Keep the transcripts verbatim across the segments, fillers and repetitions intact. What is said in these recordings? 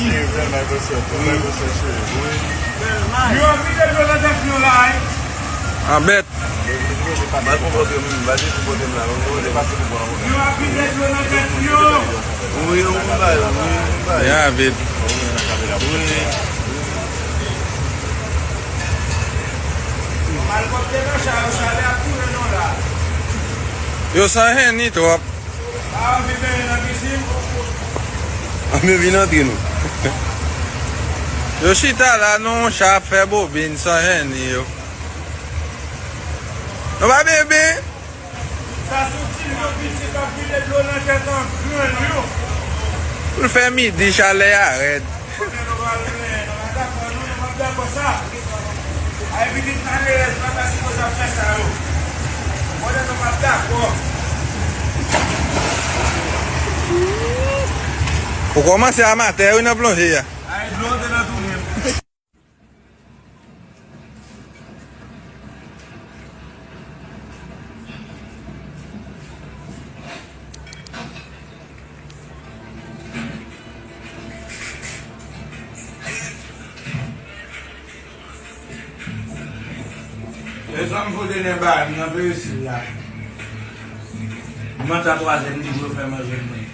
Yo ap vide dlo nan tèt yo la, wi. Anbèt. Yo ap vide dlo nan tèt yo. Wi, yon bagay, wi, yon bagay. Ya, vit. Malkòm te nan cha yo, chalè ap touye nou la. Yo san henni twòp. A, anvi benyen nan pisin. Anvi vin antre nou. Yo chita la nan yon cha ap fè bobin san henni yo. Nou pa bebe? Sa sou ti yo pitit ap vide dlo nan tèt an grenn yo. Pou l fè midi, chalè a rèd. Konnen nou pral mennen, nou pa dakò, nou, nou p ap dakò sa. Ay, pitit malerèz, pa ta sipoze ap fè sa yo. Konnen nou p ap dakò. Ou kòmanse amatè, wi, nan plonje a. Ay, dlo te nan tou menm. E sa m fout ene ba m nan peresil la. Mwen ta twazyèm ki pou yo fè manje mwen.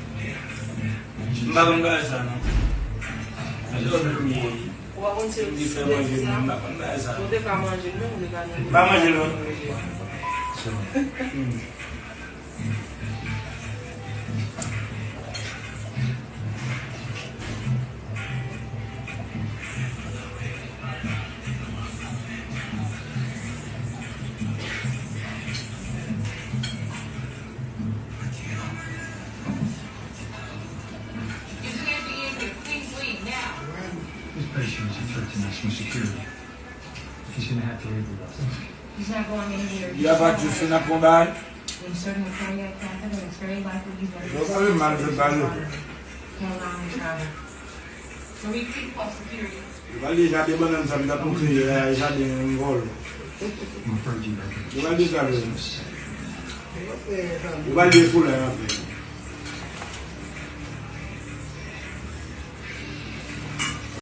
M pa konn bagay sa non. Mwen te fè manje mwen, m pa konn bagay sa. Ou te ka manje l menm, ou te ka manje l. M pa manje l non. This patient is a threat to national security. He's gonna have to leave with us. He's not going anywhere. Y a pa de sou nan konba. In certain cardiac catheter, it's very likely he's going to Yo pale mal, yo pale. He'll allow him travel. So we keep close security. Yo pale jaden bannann sa, m t ap montre yo la, jaden yon vòl. I'm afraid you know. Yo pale de sa, yo. Yo pale de koulè, anfen.